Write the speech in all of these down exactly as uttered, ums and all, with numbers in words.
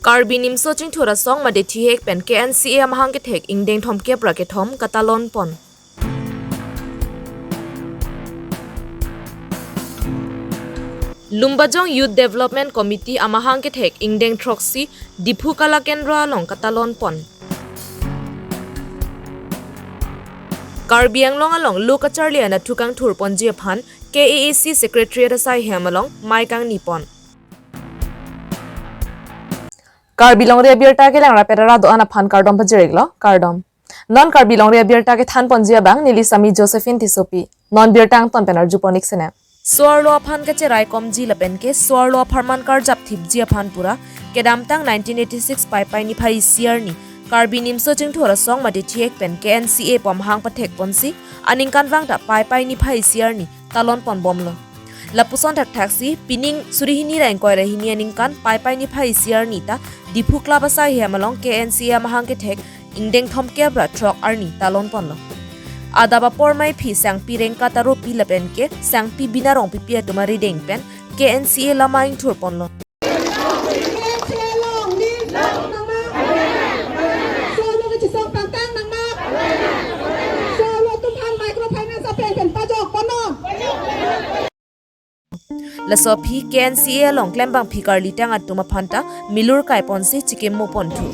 Karbi Nimso Chingthur Asong mate Thihek pen K N C A amahang kethek ingdeng thomkep ra kethom katalon pon. Lumbajong Youth Development Committee amahang kethek ingdeng throksi Diphu Kala Kendra along katalon pon. Karbi Anglong along lo kacharli anatthu kangthur ponji aphan K A A C Secretariat asai hem along mei kangni pon. Karbi Longri Abirta kelang rapet ra do-an aphan kardom pajir-iklo, kardom. Non Karbi Longri Abirta kethan ponji abang neli Sami Josephine Tissopi. Non birta angton pen arju pon-ik sene. So-arlo aphan kacherai komji lapen ke so-arlo apharman karjap thipji aphan pura kedamtang nineteen eighty-six Paipai niphai isi arni Karbi Nimso Chingthur Asong mate Thihek pen K N C A pu amahang pathek ponsi aningkanvang ta Paipai niphai isi arni talon pon bomlo. Lapuson thakthaksi pining suri hini ra ingkoi ra hini aningkan Paipai niphai isi arni ta Diphu Club asai hem along K N C A amahang kethek ingdeng thomkep ra throk arni talon ponlo. Adap apor meiphi Sangpi Rengka Taropi lapen ke Sangpi Bina Rongpipi atum arideng pen K N C A lama ingthur ponlo. Laso aphi K N C A along klembangpi karlitang atum aphan ta milur kai ponsi chikimo ponthu.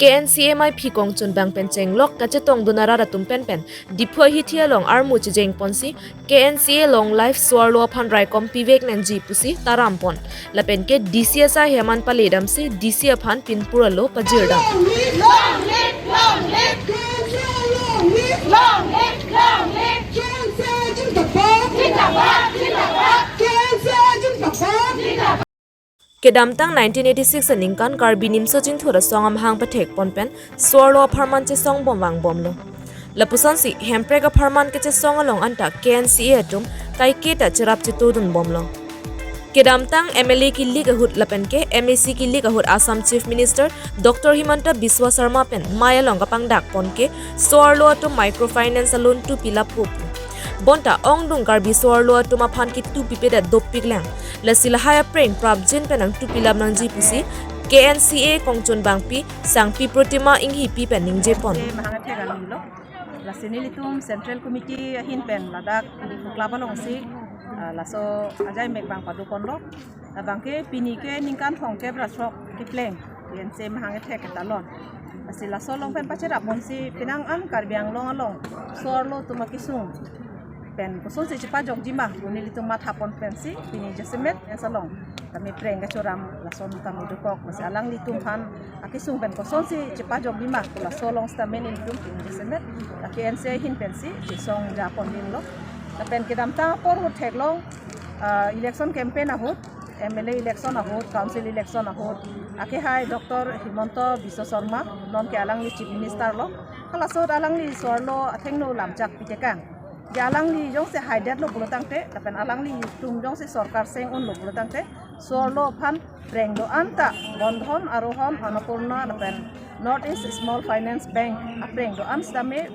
K N C A meiphi kongchunbang pen chenglok kachetongdun arat atum pen pen Diphu ahithi along armu chejeng ponsi K N C A long life so-arlo aphan raikom pivek nangji pusi taram pon. Lapen ke D C asai hem an pale damsi D C aphan pinpur alo pajir dam. Long live, long live, long live. K N C A long live, long live, long live. K N C A zindabad, zindabad, zindabad. K N C A zindabad, zindabad. Kedamtang nineteen eighty-six aningkan Karbi Nimso Chingthur Asong amahang pathek pon pen so-arlo apharman chesong bom vang bomlo. Lapusonsi hemprek apharman kechesong along anta K N C A atum kaiketa cherap chetodun bomlo. Kedamtang M L A kilik ahut lapen ke M A C kilik ahut Assam Chief Minister Doctor Himanta Biswa Sarma pen mei along kapangdak pon ke so-arlo atum microfinance a-loan tu pilap pup. Bonta ongdung Karbi so-arlo atum aphan ke tu pipedet dopik lang. Lasi lahai apreng prapjin pen nangtu pilap nangji pusi K N C A kongchunbangpi Sangpi Protima Inghipi pen ningje pon. Mahang athek arni lo. Lasi nelitum Central Committee ahin pen ladak Diphu Club alongsi, ah, laso ajai mek bang pado ponlo. Labang ke pini ke ningkan thomkep ra throk kepleng K N C A mahang athek ketalon. Lasi laso along pen pacherap ponsi penang an Karbi Anglong along so-arlo atum akesung pen kosonsi chepajokji ma pu nelitum matha pon pensi pini jasemet ensarong tame preng kachoram lason tame dokok. Lasi alanglitum aphan akesung pen kosonsi chepajokji ma pu laso along sitame nelitum pini jasemet K N C A ahin pensi chesong ja pon dinglo. Lapen kedamtang apor ahut theklong, ah, election campaign ahut, M L A election ahut, council election ahut, akehai Doctor Himanta Biswa Sarma, non ke alangli Chief Minister lo, halaso ahut alangli so-arlo athengno lamchak pitekang. Je alangli jongsi haidetlo pulo tangte, lapen alanglitum jongsi sorkar seng unlo pulo tangte, so-arlo aphan preng do-an ta Bandhan, Arohan, Annapurna lapen North East Small Finance Bank apreng do-an sitame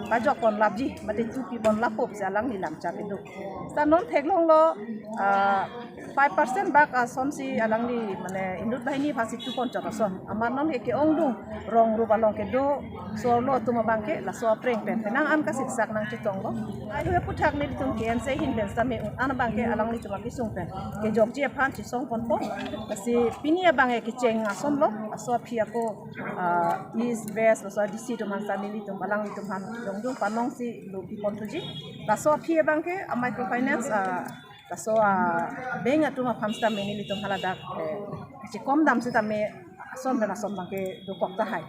pajok pon lapji, mate tu pi pon lap pusi alangli lamchak kedo. Sita non theklonglo, ah, five percent bak asonsi alangli mane inut banghini aphansi tu pon chot ason. Amat non ke ongdung rong rup along kedo so-arlo atum abang ke laso apreng pen penang an kasiksak nangchetonglo. Ai hu aphuthak nelitum K N C A ahin pen sitame un an abang ke alanglitum akesung pen kejokji aphan chesong ponpo. Lasi pini abang ke kecheng asonlo, laso aphi ako, ah, East, West, laso D C atum aphan sitame nelitum alanglitum aphan jongdung panongsi lo pi ponthuji. Laso aphi abang ke a microfinance, ah, laso, ah, bank atum aphan sitame nelitum haladak, eh, chekom dam sitame ason pen ason abang ke dokok tahai.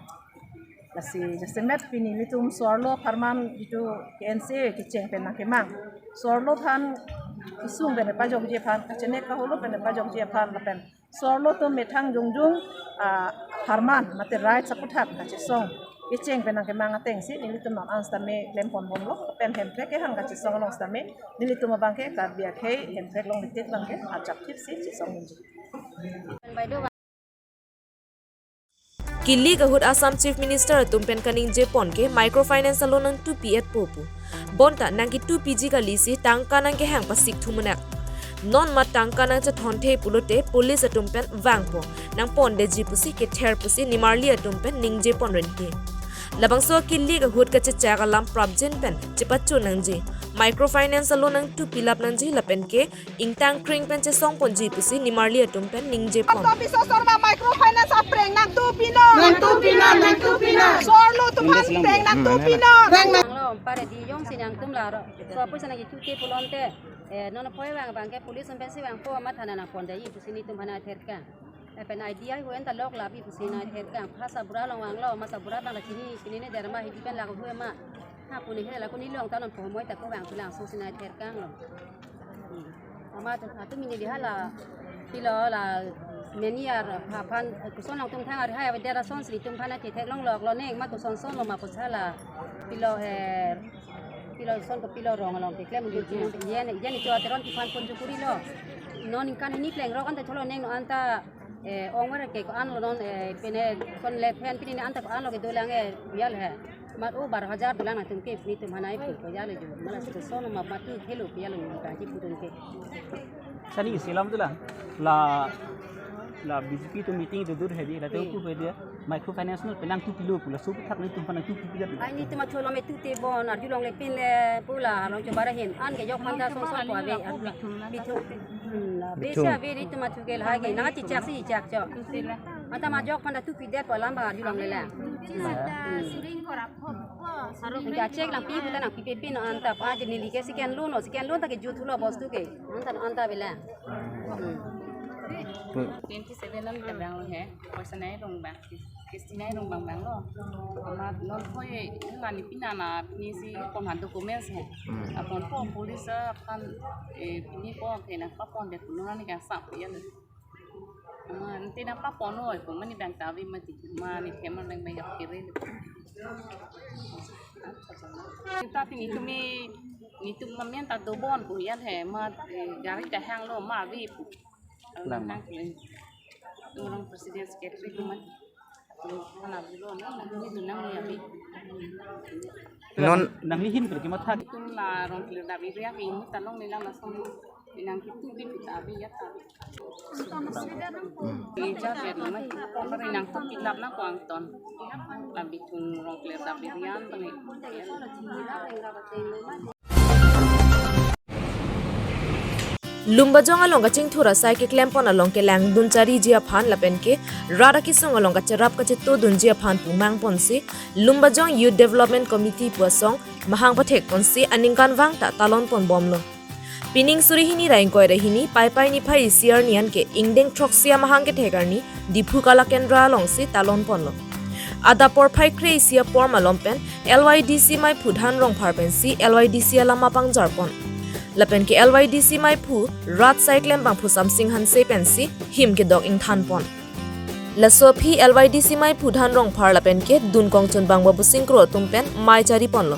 Lasi jasemet pini nelitum so-arlo apharman jitu K N C A kecheng pen nangkemang, so-arlo aphan kesung pen pajokji aphan, kachenek kaholo pen pajokji aphan lapen so-arlo atum methang jongjung, ah, apharman mate rights aphuthak kachesong kecheng pen nangkemang atengsi nelitum non an sitame klem pon bomlo, lapen hemprek kehang kachesong along sitame nelitum abang ke Karbi akhei hemprek longle tik abang ke arjap thipsi chesong ningje. Kilik ahut Assam Chief Minister atum pen kaningje pon ke microfinance aloan nangtupi etpo pu. Bonta nangkitupiji kali si tangka nangkehang pasik thumonak. Non mat tangka nangchethonthe pulote police atum pen vangpo, nangpondetji pusi kether pusi nimarli atum pen ningje pon rente. Labangso kilik ahut kachechak alam prapjin pen chepachun nangji. Microfinance aloan nangtupilap nangji lapen ke ingtang kring pen chesong ponji pusi nimarli atum pen ningje pon. Kopi sosor ma microfinance apreng nangtupinon. Nangtupinon, nangtupinon. Sorlo atum aphan apreng nangtupinon. Nang, nang. Nanglo, pare di jongsi nangtum laro. So apu sana itu ke pulote. Eh, non apoi vang abang ke police atum pensi vangpo, amat thana nangpondetji pusi nelitum aphan therkang. Eh, pen idea hu enta lok labi pusi nangtherkang. Phasa bura along vanglo, masa bura abang la chini, chini ne derma hidi pen lagu hu ma. Ha, puni hela laku neli along ta non pomoi ta ko vang pulang so si nangtherkanglo. Hmm. Amat atum ini di hala pilo la meniar aphan, eh, koson along tum thang ari hai avedera son si nelitum aphan ketheklong lok lo neng ma koson son lo ma pu sala pilo her. Pilo son kopilo rong along keklem un yen yen cho Teron kiphan pon jukuri lo. Non ningkan hini pleng rok anta cholo neng non anta, eh, ongwar ke ko-an lo non, eh, pine kon le phen pine anta ko-an lo ke dolang, eh, bial he. Mat o bar hajar dolang nangtum ke nelitum aphan ai pu ko ya le ju. Mala si koson ma patu khelo ko ya le neli ta ji pudun ke. Sani isi alam tu la, la, la B J P atum meeting tu dur hedi, la tu Hmm. ku hedi, microfinance non penang tupilo pu, laso aputhak nelitum aphan nangtupi pi dat. Ai nelitum acholo me tute bon, arjulongle pin le, pu la, along chobara hin, an ke jok panda song song ko ave, arjula, bithu, hmm, la, Bithu. Besi ave nelitum achu ke lahai ke, nangchichak si chak cho. Anta ma jok panda tupidet pu alam abang arjulongle le. Hmm. Nangchek lang pi, puta nangpipe pin, anta pa je neli ke second loan lo, second loan ta ke juthulo bostu ke. Anta, anta bela. Hmm. Twenty seven an ke bang lo he, poisa nai rong bang, kisti nai rong bang bang lo. Amat non koi nani pina na pini si pon han documents he. Hmm. Apon po police aphan, eh, pini po ke nangpapondet pulo nani kasap ya lo. Ama ante nangpapon oi ko mani bang ta ave mati. Mani theman bang bang kiri. Kita pini tumi nitum mamen ta dobon pu yan he ma, eh, gari kahang lo ma ave pu. Lang ma. Nang pu. Orang president secretary pu ma. Pu kana ave lo na, nang ni dunang ni ave. Non nangli hin kri ki mathak. Tum la rong klir da bi ria bi ni ta long ni la na song. Inang kitu bi kita bi ya ta bi. Ija ber nama kita ber inang tu pilap na kuang ton. Labi tung rong klir labi rian tong. Lumbajong along kachingthur asai keklem pon along kelangdun chariji aphan lapen ke rat akesung along kacherap kachetodunji aphan pu mang ponsi Lumbajong Youth Development Committee pu asong mahang pathek ponsi aningkanvang ta talon pon bomlo. Pining suri hini ra ingkoi ra hini Paipai niphai isi arni anke ingdeng throksi amahang kethek arni Diphu Kala Kendra alongsi talon ponlo. Adap porphai kre isi apor malom pen L Y D C maiphu Dhan Rongphar pensi L Y D C alam apangjar pon. Lapen ke L Y D C maiphu rat sai klembangphu Samsing Hanse pensi him kedok ingthan pon. Laso aphi L Y D C maiphu Dhan Rongphar lapen ke dun kongchunbang Babusing Kro atum pen mei chari ponlo.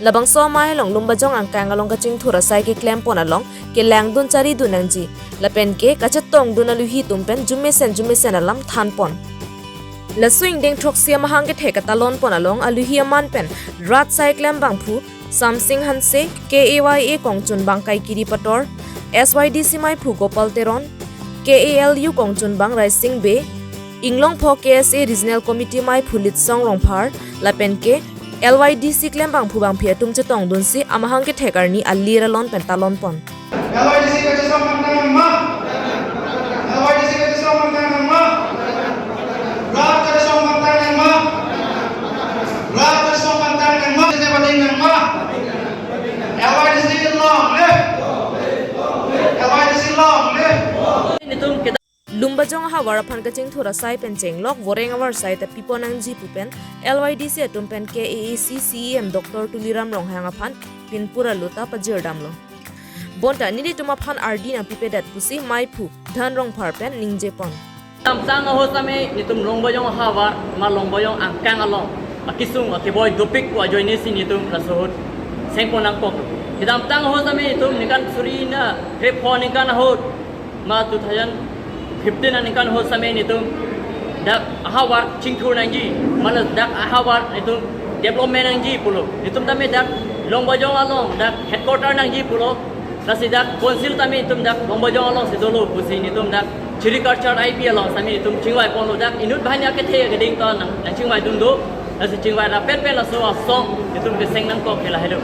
Labangso amei along Lumbajong angkang along kachingthur asai keklem pon along kelangdun charidun nangji. Lapen ke kachetongdun aluhi atum pen jumesen jumesen alam than pon. Laso ingdeng throksi amahang kethek katalon pon along aluhi aman pen rat sai klembangphu Samsing Hanse, K A Y A kongchunbang Kaikiri Pator, S Y D C maiphu Gopal Teron, K A L U kongchunbang Raising Bey, Inglongpho K S A Regional Committee maiphu Litsong Rongphar, lapen ke L Y D C klembangphu bangphi atum chetongdunsi amahang kethek arni alir alon pen talon pon. L Y D C kachesong pangtang nangma. L Y D C kachesong pangtang nangma. Rat kachesong pangtang nangma. Rat kachesong pangtang nangma. Kachesong pangtang nangma. L Y D C long live. L Y D C long live. Lumbajong ahavar aphan kachingthur asai pen chenglok voreng avarsai ta pipon nangji pu pen L Y D C atum pen K A A C C E M Doctor Tuliram Ronghang aphan pinpur alu ta pajirdamlo. Bonta nelitum aphan ardi nangpipedet pusi maiphu Dhan Rongphar pen ningje pon. Kedamtang ahut sitame nelitum Lumbajong ahavar ma Lumbajong angkang along akesung akeboi dopik pu ajoinesi nelitum laso ahut sengpon nangkok. Kedamtang ahut sitame nelitum ningkan suri na krepho ningkan ahut ma two thousand fifteen aningkan ahut sitame nelitum Dak ahavar chingthur nangji, mane dak ahavar netum development nangji pulo. Netum tame dak Longbajong along dak headquarter nangji pulo. Lasi dak council tame netum dak Longbajong alongsi dolo pusi netum dak Chiri Culture I P along tame netum chingvai ponlo, dak inut banghini akethe keding to nang, nangchingvaidun do. Lasi chingvai rapet pen laso asong netum keseng nangkok ke lahelo.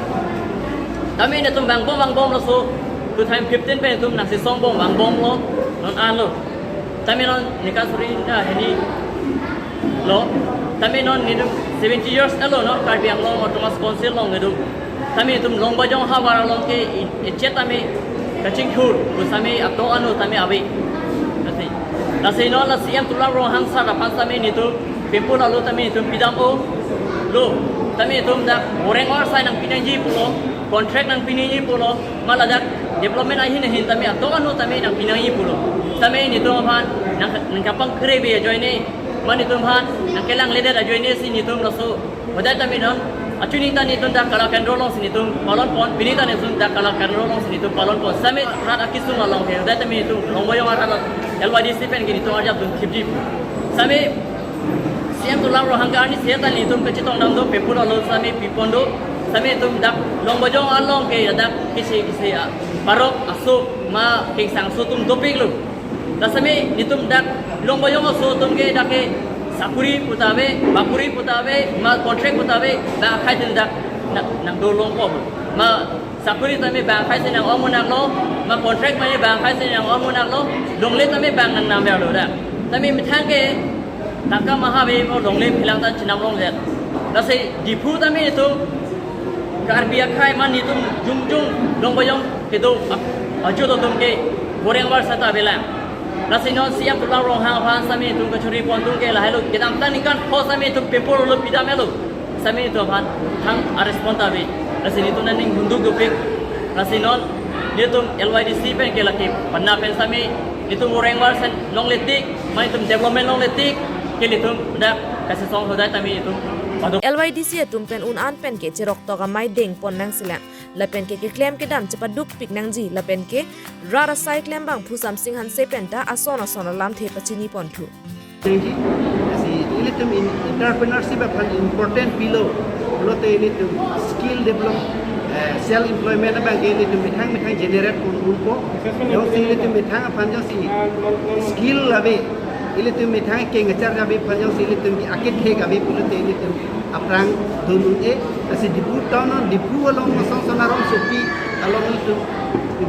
Tame netum vangbom vangbom laso two thousand fifteen pen netum nangchesongbom vangbomlo, non anlo. Tame non ne kasuri na hini lo. Tame non netum seventy years elo non Karbi Anglong Autonomous Council along kedo. Tame netum Longbajong ahavar along ke i-, echet tame kachingthur, pu tame ato anu tame ave. Lasi, lasi non la C M Tuliram Ronghang sir aphan tame netum pemphu lalo tame netum pidamlo. Tame netum dak boreng or sai nangpi nangji pulo, contract nangpi nangji pulo, mane ladak development ahin ahin tame ato anu tame nangpi nangji pulo. Tame netum aphan nang, nangkapangkre ave ajoine, mane netum aphan nangkelangledet ajoinesi netum laso hodai tame non, achuning ta netum dak Kala Kendro alongsi netum palon pon, pini ta netum dak Kala Kendro alongsi netum palon pon. Tame rat akisung along ke, hodai tame netum Longbajong arat L Y D C pen ke netum arjap dun thipji. Tame C M Tuliram Ronghang ke arnisi ta netum kachetongdam do, pemphu lalo tame pipon do. Tame netum dak Longbajong along ke dak kisi kisi a, parok aso ma kengsang aso atum dopiklo. Lasi tame netum dak Longbajong aso atum ke dak ke sakuri puta ave, bakuri puta ave, ma contract puta ave, bang akhai atum dak nang, nangdo longpo. Ma sakuri tame bang akhai si nang-ong monaklo, ma contract mane bang akhai si nang-ong monaklo, longle tame bang nangnam verlo dak. Tame methang ke tangka maha ave mo longle phelang ta chenam longdet. Lasi Diphu tame netum Karbi akhai mane netum jongjong Longbajong kedo a-, ajut atum ke boreng ahavar seta avelang. Lasi non C M Tuliram Ronghang aphan tame netum kachuri pon atum ke lahelo, kedamtang ningkan pho tame netum pemphu lalo pidam elo. Tame netum aphan thang a-respond ta ave. Lasi netum nangning hunduk dopik. Lasi non netum L Y D C pen ke lake panna pen tame netum boreng ahavar sen longle tik, mane netum development longle tik, ke netum dak kachesong hodai tame netum paduk. L Y D C atum pen un-an pen ke cheroktok amei dengpon nangsilang. Lapen ke keklem kedam chepadukpik nangji, lapen ke rat asai klembangphu Samsing Hanse pen ta ason ason alamthe pachini ponthu. Nangji, si ilitum in-, entrepreneurship aphan important pilo, pulote ilitum skill develop, eh, self employment abang ke ilitum methang methang generate pon unpo. Jongsi ilitum methang aphan jongsi skill ave, ilitum methang kengchar ave aphan jongsi ilitum ke akethek ave pulote ilitum aphrang dun un-e. Lasi Diphu town, Diphu along masong sonarong sopi along ilitum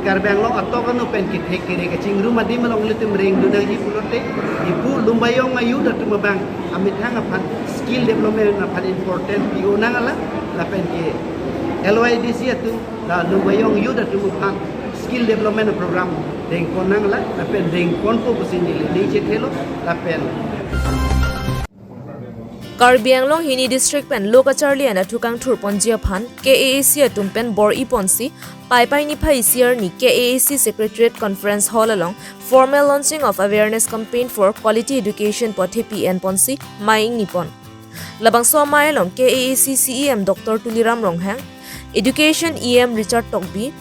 Karbi Anglong atok anu pen kethek kere kachingrum adim along ilitum rengdun nangji pulote Diphu Longbajong a-youth atum abang amethang aphan skill development aphan important pi-o nang ala, lapen ke L Y D C atum la Longbajong youth atum aphan skill development program dengpon nang ala, lapen dengponpo pusi neli ning chethelo, lapen Karbi Anglong hini district pen lo kacharli anatthu kangthur ponji aphan K A A C atum pen bor-i ponsi Paipai niphai isi arni K A A C Secretariat Conference Hall along Formal Launching of Awareness Campaign for Quality Education pu athepi en ponsi mei ingni pon. Labangso amei along K A A C C E M Doctor Tuliram Ronghang, Education E M Richard Tokbi,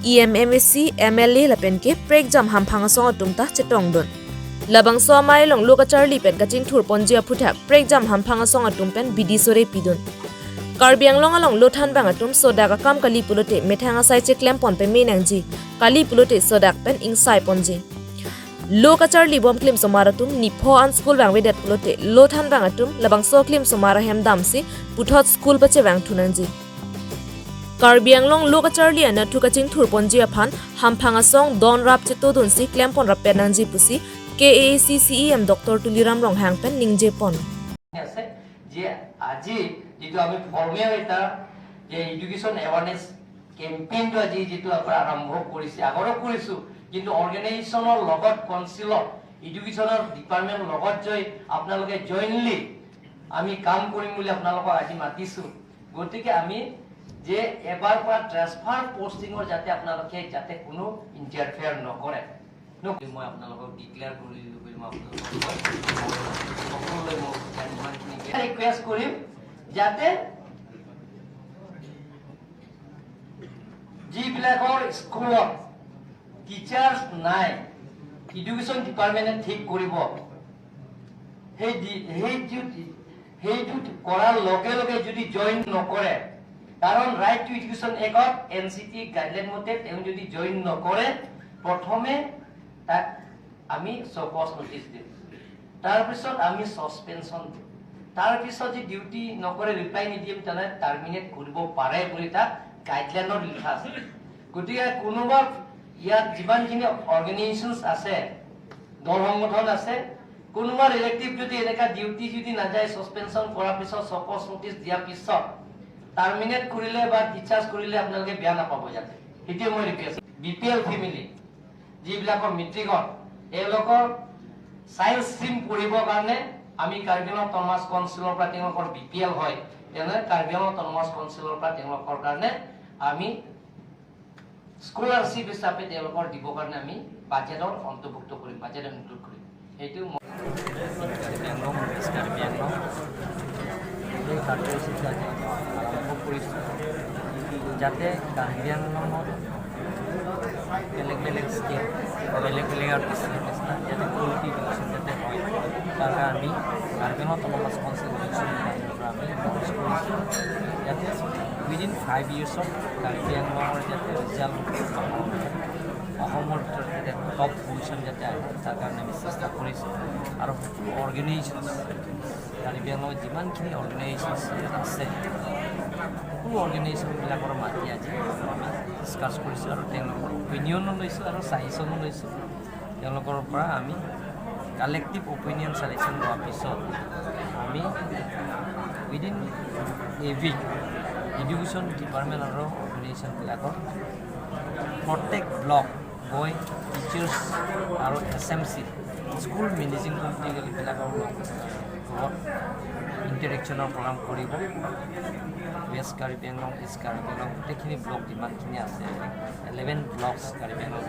E M, M A C, M L A lapen ke prekjam hamphang asong atum ta chetongdun. Labangso amei along lo kacharli pen kachingthur ponji aphuthak prekjam hamphang asong atum pen bidi sore pidun. Karbi Anglong along lo thanbang atum sodak akam kali pulote methang asai cheklem pon peme nangji, kali pulote sodak pen ingsai ponji. Lo kacharli bom klimsomar atum nipho an school vangvedet pulote lo thanbang atum labangso klimsomar ahem damsi puthot school pachevangthu nangji. Karbi Anglong lo kacharli anatthu kachingthur ponji aphan hamphang asong don rap chetodunsi klem pon rappet nangji pusi K A A C C E M Doctor Tuliram Ronghang pen ningje pon. আছে যে আজি যিটো আমি ফৰ্মেল এটা যে education awareness কেম্পেইনটো আজি যিটো আপোনাৰ আৰম্ভ কৰিছে, আগৰো কৰিছোঁ, কিন্তু অৰ্গেনাইজেশ্যনৰ লগত, কাউন্সিলৰ, এডুকেশ্যনৰ ডিপাৰ্টমেণ্টৰ লগত জড়িত আপোনালোকে জইণ্টলি আমি কাম কৰিম বুলি আপোনালোকক আজি মাতিছোঁ। গতিকে আমি যে এবাৰ পৰা ট্ৰেন্সফাৰ পষ্টিঙৰ যাতে আপোনালোকে যাতে কোনো ইণ্টাৰফেয়াৰ নকৰে, ন-, মই আপোনালোকক ডিক্লেয়াৰ কৰি দিলোঁ বুলি মই আপোনালোকক কওঁ। সকলোলৈ মই ৰিকুৱেষ্ট কৰিম যাতে যিবিলাকৰ স্কুলত টিচাৰ্ছ নাই, এডুকেশ্যন ডিপাৰ্টমেণ্টে ঠিক কৰিব। সেই ডি- সেই ডিউটি সেইটো কৰাৰ লগে লগে যদি জইন নকৰে, কাৰণ ৰাইট টু এডুকেশ্যন এক্টত এন চি টি গাইডলাইন মতে তেওঁ যদি জইন নকৰে, প্ৰথমে তাক আমি চকজ নটিচ দিম, তাৰপিছত আমি ছাছপেনশ্যন দিম, তাৰপিছত যদি ডিউটি নকৰে, ৰিপ্লাই নিদিম, তেনে টাৰ্মিনেট কৰিব পাৰে বুলি তাক গাইডলাইনত লিখা আছে। গতিকে কোনোবা ইয়াত যিমানখিনি অৰ্গেনাইজেশ্যনছ আছে, দল সংগঠন আছে, কোনোবা ৰিলেটিভ যদি এনেকা ডিউটি যদি নাযায়, ছাছপেনশ্যন কৰাৰ পিছত, চকজ নটিচ দিয়াৰ পিছত টাৰ্মিনেট কৰিলে বা ডিচাৰ্জ কৰিলে আপোনালোকে বেয়া নাপাব। ইয়াতে সেইটোৱে মই request. B P L family যিবিলাকৰ মেট্ৰিকত, তেওঁলোকৰ ছায়েন্স ষ্ট্ৰীম পঢ়িবৰ কাৰণে আমি কাৰ্বি আংলং অট'নমাছ কাউন্সিলৰ পৰা, তেওঁলোকৰ বি পি এল হয়, তেনে কাৰ্বি আংলং অট'নমাছ কাউন্সিলৰ পৰা তেওঁলোকৰ কাৰণে আমি স্কলাৰশ্বিপ হিচাপে তেওঁলোকৰ দিবৰ কাৰণে আমি বাজেটত অন্তৰ্ভুক্ত কৰিম, বাজেটত ইনক্লুড কৰিম। সেইটো মই কাৰ্বি আংলং, মিছ কাৰ্বি আংলং এই কাৰ্যসূচী আজি আৰম্ভ কৰিছোঁ, যাতে কাৰ্বি আংলঙত বেলেগ বেলেগ ষ্টেট, বেলেগ বেলেগ আৰু ডিষ্ট্ৰিক্ট নিচিনা যাতে কোৱালিটি এডুকেশ্যন যাতে হয়, তাৰ কাৰণে আমি কাৰ্বি আংলং অট'নমাছ কাউন্সিল এডুকেশ্যন ডিপাৰ্টমেণ্টৰ পৰা আমি লঞ্চ কৰিছোঁ। যাতে উইদিন ফাইভ ইয়াৰ্ছত কাৰ্বি আংলঙৰ যাতে ৰিজাল্ট অসমৰ ভিতৰত যাতে টপ পজিশ্যন যাতে আহে, তাৰ কাৰণে আমি চেষ্টা কৰিছোঁ। আৰু সকলো অৰ্গেনাইজেশ্যন, কাৰ্বি আংলঙত যিমানখিনি অৰ্গেনাইজেশ্যন আছে, সকলো অৰ্গেনাইজেশ্যনবিলাকৰ মাতি আজি আমি ডিছকাছ কৰিছোঁ আৰু তেওঁলোকৰ অপিনিয়নো লৈছোঁ আৰু ছাজেশ্যনো লৈছোঁ। তেওঁলোকৰ পৰা আমি কালেক্টিভ অপিনিয়ন ছাজেশ্যন লোৱাৰ পিছত আমি within a week education department আৰু অৰ্গেনাইজেশ্যনবিলাকৰ প্ৰত্যেক ব্লক গৈ টিচাৰ্ছ আৰু S M C, school managing কমিটিবিলাকৰ লগত ইণ্টাৰেকশ্যনৰ প্ৰগ্ৰাম কৰিব। ৱেষ্ট কাৰ্বি আংলং, ইষ্ট কাৰ্বি আংলং, গোটেইখিনি ব্লক যিমানখিনি আছে, ইলেভেন ব্লকছ কাৰ্বি আংলং,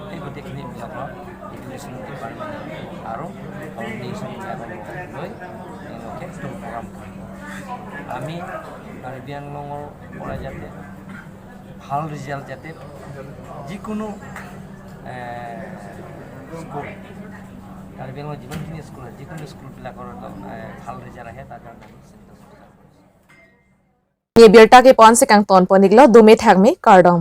সেই গোটেইখিনি ব্লকৰ এডুকেশ্যন ডিপাৰ্টমেণ্ট আৰু অৰ্গেনাইজেশ্যনবিলাকৰ লগত লৈ তেওঁলোকে এইটো প্ৰগ্ৰাম কৰিব। আমি কাৰ্বি আংলঙৰ পৰা যাতে ভাল ৰিজাল্ট, যাতে যিকোনো, এ, স্কুল, কাৰ্বি আংলঙৰ যিমানখিনি স্কুল আছে, যিকোনো স্কুলবিলাকৰ, এ, ভাল ৰিজাল্ট আহে, তাৰ কাৰণে আমি চেষ্টা কৰিছোঁ। Pini abirta ke ponsi kangton pon-iklo, dome thakme, kardom.